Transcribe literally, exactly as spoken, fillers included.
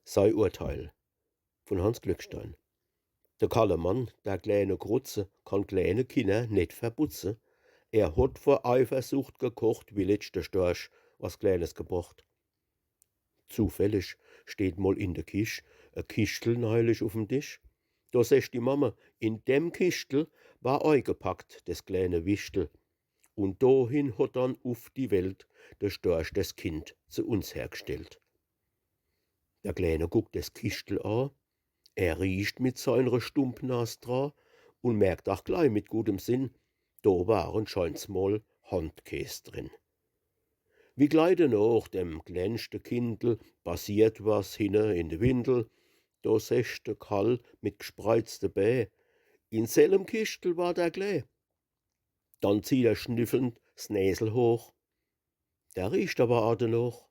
Sei Urteil von Hanns Glückstein. De Kallemann, der kläne Krutze, kann kläne Kinner net verbutze. Er hot vor Eifersucht gekocht, wie letscht de Storch was Klänes gebrocht. Zufällig steht mol in de Kisch e Kischtel neilich uf'm Tisch. Do secht die Mamme: „In dem Kischtel war eigepackt des kläne Wischtel. Un dohin hot dann uf die Welt de Storch des Kind zu uns hergestellt.“ Der Kläne guckt des Kischtel a, er riecht mit seinre Stumpnas dra un merkt ach glei mit gutem Sinn, do waren scheint's mol Handkäs drin. Wie glei denoch dem klänschte Kindel passiert was hinne in de Windel, do secht de Kall mit gspreizte Bä: „In sellem Kischtel war der Klä.“ Dann zieht er schnüffelnd s Näsel hoch. Der riecht awwer a denoch.